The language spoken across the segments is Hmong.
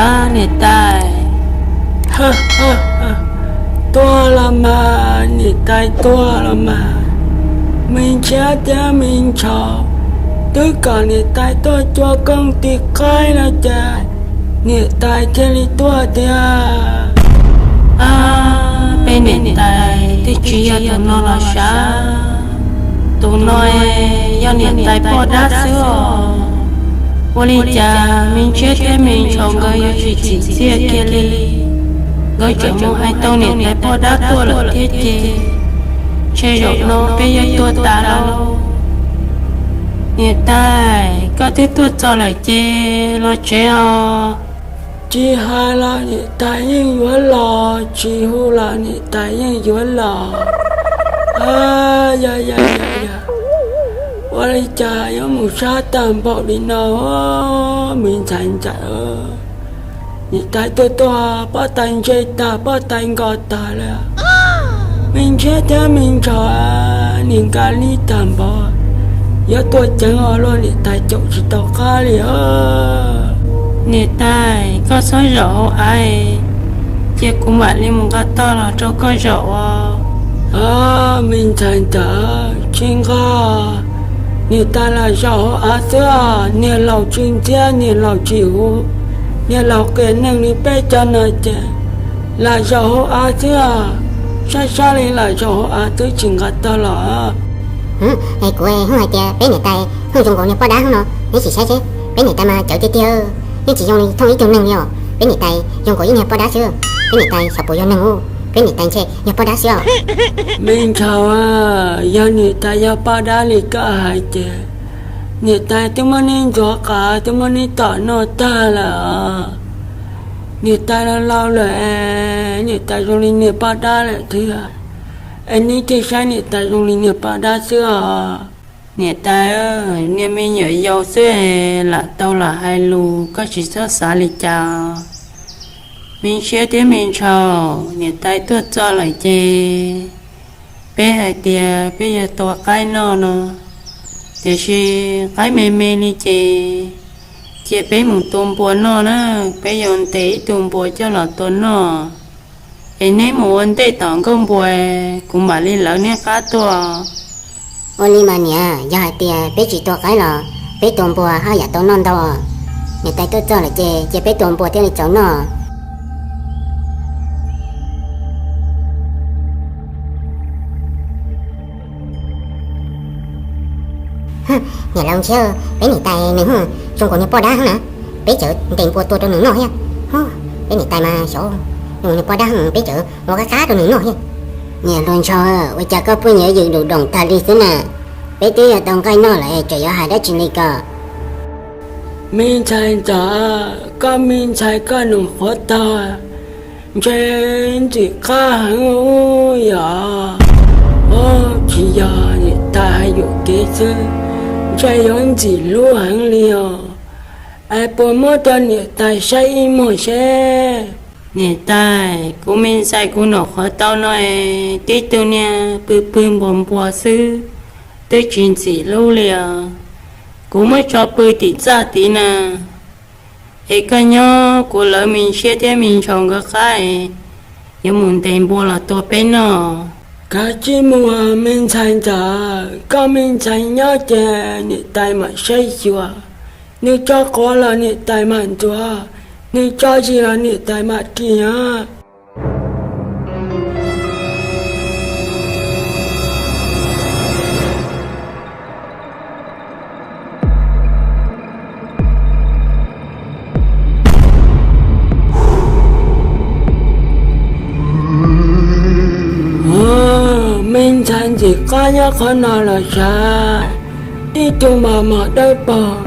Niam tais, tuag los mas, niam tais tuag los mas. Me Ntshiab thiab Me Ntshaus twb kom niam tais tuaj cua kooj tis qaib no ces niam tais thiaj li tuag tiag. Peb niam tais twb tsis yog tus no los sav, tus no yog niam tais poj dab xwb os. Ua li cas Me Ntshiab thiab Me Ntshaus nkawd yuav tsis txim txiaj kiag li, nkawd tseem mus hais tau niam tais poj dab tuaj lawm thiab ces, ntshe zaum no peb yuav tuag tas lauj. Niam tais, koj twb tuaj txog lawm ces los tsev os. Tsis hais los niam tais yeej yuav los, tsis hu los niam tais yeej yuav los. Yog, yog, yog, ua li cas yuav mus sab tag npaum li no, me ntxhais ntxawm? Niam tais tuaj tuaj, pob tais ntse tag, pob tais nkos tag lawm. Me Ntshiab thiab Me Ntshaus, niam nka li tag npaum, yuav tuaj ceev os, luag niam tais caum tsis tau qab li os. Niam tais, koj txhob zaum hauv av, cia kuv mam li mus nqa tog los rau koj zaum os. Me ntxhais ntxawm, tsis nqa, niam tais lam zaum hauv av xwb os, niag laus tsis ntxiab, niag laus tsis huv, niag laus qias neeg li peb cov no ces lam zaum hauv av xwb os, sab sab li lam zaum hauv av xwb tsis nqa tog los. Es kuv hnov hais tias peb niam tais hnov zoo nkaus niag poj dab no, neb sim saib seb, peb niam tais mas cawv tiag tiag, yeej tsis zoo li thooj ib tug neeg li os, peb niam tais zoo nkaus ib niag poj dab xwb, peb niam tais xyov puas yog neeg ub, peb niam tais ntshe yog poj dab xwb os. Me Ntshaus, yog niam tais yog poj dab li koj hais ces niam tais twb muab neb ntxuav qas, twb muab neb tom noj tag lawm os. Niam tais laus laus lawm, niam tais zoo li niag poj dab lawm thiab, es neb thiaj saib niam tais zoo li niag poj dab xwb os. Niam tais, niag me nyuam yaus xwb, lam tau lam hais lus, koj tsis txhob xav li cas. Me Ntshiab thiab Me Ntshaus, niam tais tuaj txog lawm ces peb hais tias peb yuav tua qaib noj no, tiam sis qaib me me li ces cia peb mus tua npua noj na, peb yuav ntes ib tug npua coj los tua noj. Es neb mus ua ntej tom nkuaj npua, kuv mam li lawv neb qab tuaj. Ua li mas niam, yog hais tias peb tsis tua qaib los peb tua npua haj yam tau noj ntau. Niam tais tuaj txog lawm ces cia peb tua npua thiaj li txaus noj. Niam laus Ntshiab, peb niam tais nws zoo nkaus niag poj dab heev na, peb txawm ntes npua tua rau nws noj thiab. Peb niam tais mas xyov, zoo nkaus niag poj dab heev, peb txawm ua qab qab rau nws noj thiab. Niam hluas Ntshaus, ua cas koj pheej yuav yws dum doom tag li xwb na? Peb twb yuav tau nqaij noj lawm, tseem yuav hais dab tsi li ko? Me ntxhais ntxawm, koj me ntxhais koj nws qhuav tag, ntshe ntxim qab heev yom. Tsis yog, niam tais hais yuam kev xwb, ntshe yuav ntxim hlub heev li os. Es puas muab rau niam tais saib ib muag seb? Niam tais, kuv me ntxhais kuv nws qhuav tau no es tib tug niag pw pw npua npua xwb, twb tsis ntxim hlub li os. Kuv muab tso pw tim txaj tid na. Es koj nyob, kuv lawv Me Ntshiab thiab Me Ntshaus nkawd qab es yuav mus ntes npua los tua peb noj. Kav tsij mus, me ntxhais ntxawm, koj me ntxhais nyob ces niam tais mam saib xyuas. Nws tso quav los niam tais mam ntxuav, nws tso zis los niam tais mam ris os. Me ntxhais ntxim qab nyob qhov no los sav, ib tug mos mos dawb paug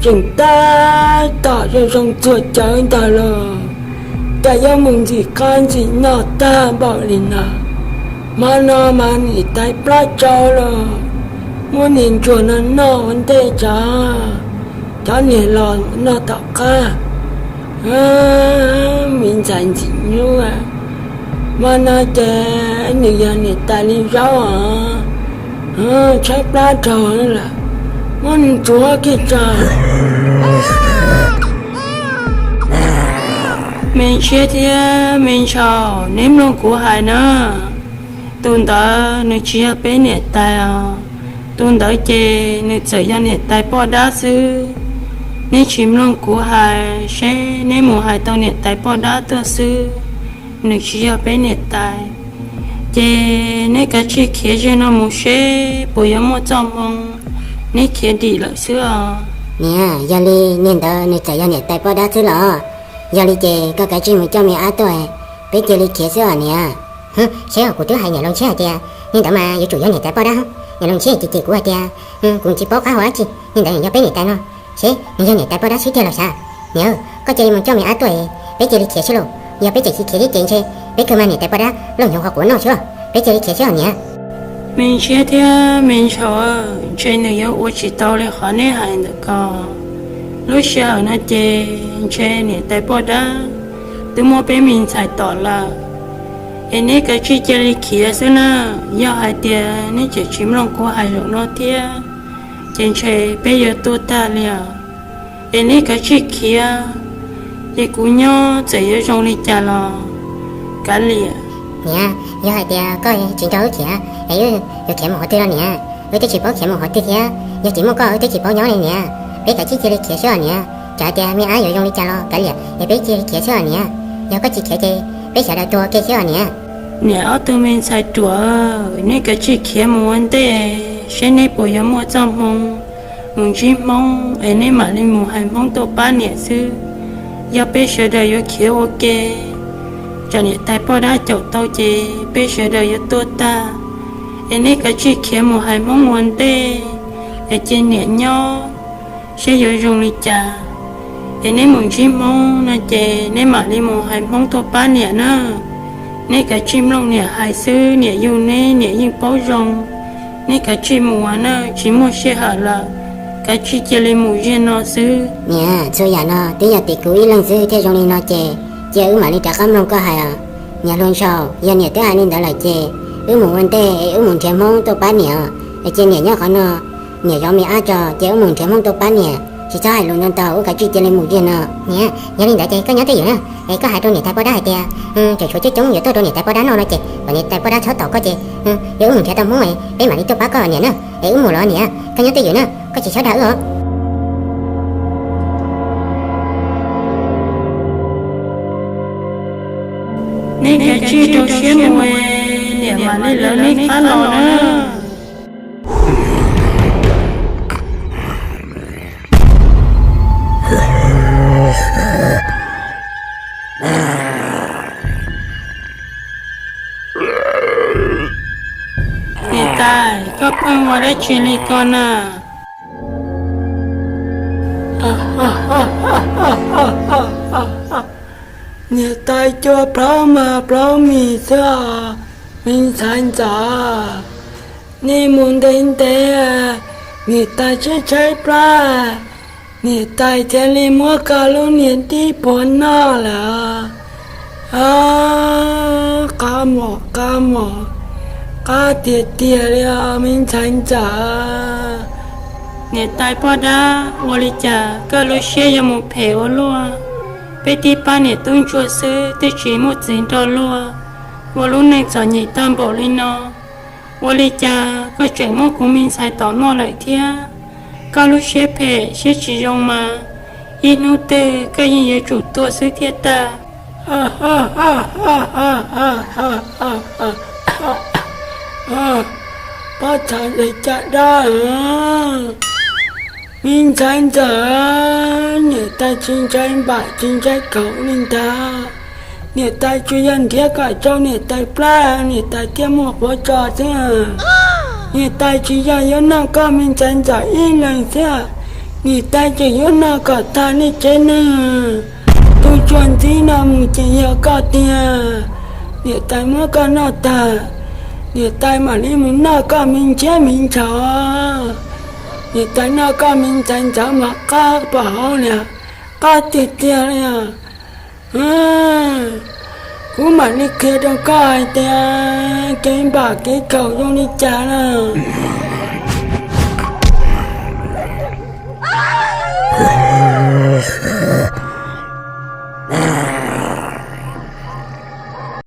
tseem tab tom zoo zoo txuag cawv ntag los, cas yuav mus ntxim qab ntxim noj tag npaum li no. Hmo no mas niam tais plab tsau los, muab niag ntsuag no noj ua ntej tso, cov niag los noj tom qab. Me ntxhais ntxim hlub, hmo no ces nws yog niam tais li zaub os, tshaib plab raug lawm, muab nws ntxuav kiag tso. Me Ntshiab thiab Me Ntshaus, neb mloog kuv hais na, tus ntawd nws tsis yog peb niam tais os. Tus ntawd ces nws txawm yog niam tais poj dab xwb. Neb tsis mloog kuv hais, seb neb mus hais tau niam tais poj dab tuaj xwb, nws tsis yog peb niam tais. Ces neb kav tsij khiav ze no mus seb puas yuav muaj txoj hmoo, neb khiav dim lawm xwb os. Niam, yog li niag ntawd nws txawm yog niam tais poj dab xwb los? Yog li ces koj kav tsij mus coj me ab tuaj, peb cia li khiav xwb os niam. Seb, kuv twb hais niam Looj Ntshiab hais tias niag ntawd mas yuav tsum yog niam tais poj dab. Niam Looj Ntshiab ces cem kuv hais tias kuv tsis paub qab hau dab tsi, niag ntawd nws yog peb niam tais no, seb nws yog niam tais poj dab xwb tiag los sav. Niam, koj cia li mus coj me ab tuaj, peb cia li khiav xwb lauj. Yog peb tseem tsis khiav thiab ces ntshe peb kawg mas niam tais poj dab luag nyuv qhov quav noj xwb. Peb cia li khiav xwb os niam. Me Ntshiab thiab Me Ntshaus, ntshe nws yuav ua tsis tau li qhov neb hais ntawm ko. Lub sij hawm no ces ntshe niam tais poj dab twb muab peb me ntxhais tom lawm, es neb kav tsij cia li khiav xwb na. Yog hais tias neb tseem tsis mloog kuv hais zaum no thiab, ces ntshe peb yuav tuag tag li os. Es neb kav tsij khiav, ces kuv nyob txawm yuav zoo li cas los kav liam. Niam, yog hais tias koj tsis nrog wb khiav es wb yuav khiav mus qhov twg los niam? Wb twb tsis paub khiav mus qhov twg thiab, yog tsis muaj koj wb twb tsis paub nyob li niam. Peb kav tsij cia li khiav xwb os niam, txawm hais tias me ab yuav zoo li cas los kav liam, es peb cia li khiav xwb os niam. Yog koj tsis khiav ces peb sawv daws tuag ua ke xwb os niam. Niam ob tug me ntxhais ruam, neb kav tsij khiav mus ua ntej, seb neb puas yuav muaj txoj hmoo mus ntsib Hmoob es neb mam li mus hais Hmoob tuaj pab niam xwb. Yog peb sawv daws yuav khiav ua ke, tsam niam tais poj dab caum tau ces peb sawv daws yuav tuag tag. Es neb kav tsij khiav mus hais Hmoob ua ntej, es cia niam nyob, seb yuav zoo li cas. Es neb mus ntsib Hmoob no ces neb mam li mus hais Hmoob tuaj pab niam na. Neb kav tsij mloog niam hais xwb, niam yug neb niam yeej paub zoo. Neb kav tsij mus na, tsis muaj sij hawm lawm, kav tsij cia li mus ziag no xwb. Niam, txhua yam no twb yog tim kuv ib leeg xwb thiaj zoo li no ces, cia wb mam li rov qab mloog koj hais os. Niam hluas Ntshaus, yog niam twb hais li ntawd lawm ces wb mus ua ntej es wb mus nrhiav Hmoob tuaj pab niam os. Es cia niam nyob qhov no, niam zov me ab tso ces wb mus nrhiav Hmoob tuaj pab niam, tsis txhob hais lus ntau ntau, wb kav tsij cia li mus ziag no. Niam, yog li ntawd ces koj nyob twj ywm na, es koj hais rau niam tais poj dab hais tias tseem tshuav coob coob yuav tuaj rau niam tais poj dab noj no ces kom niam tais poj dab txhob tom koj ces, yog wb mus nrhiav tau Hmoob es peb mam li tuaj pab koj niam na. Es wb mus los niam, koj nyob twj ywm na, koj tsis txhob dag wb os. Neb kav tsij rau siab mus, niam mam li lawv neb qab los na. Niam tais, koj pheej ua dab tsi li ko na? Niam tais cua plaub mas plaub mis xwb os, me ntxhais ntxawm. Nej mus ntev ntev, niam tais tshaib tshaib plab, niam tais thiaj li muab koj lub niag tib puag noj lawm. Qab mos qab mos, qab tiag tiag li os me ntxhais ntxawm. Niam tais poj dab, ua li cas koj lub siab yuav mus phem ua luaj? Peb tib pab niam tub ntsuag xwb twb tsis muaj txiv nrog luag, ua lub neej txom nyem tag npaum li no. Ua li cas koj tseem muab kuv me ntxhais tom noj lawm thiab? Koj lub siab phem siab tsis zoo mas, ib hnub twg koj yeej yuav tsum tuag xwb thiaj tag. Pob txha ntxhais caj dab, me ntxhais ntxawm, niam tais tsis ntshai npam tsis ntshai khaum li ntag. Niam tais tsuas yog nrhiav kom tsau niam tais plab niam tais thiaj muaj quav tso xwb. Niam tais tsis yog yuav noj koj me ntxhais ntxawm ib leeg xwb, niam tais tseem yuav noj kom tag nej tsev neeg. Tus tsuag ntxib no mus ces yog koj tiag. Niam tais muab koj noj tag, niam tais mam li mus noj koj me ntshiab me ntshaus. Niam tais noj koj me ntxhais ntxawm mas qab pom hauv li, qab tiag tiag li. Kuv mam li qhia rau koj hais tias kev npam kev khaum zoo li cas lawm.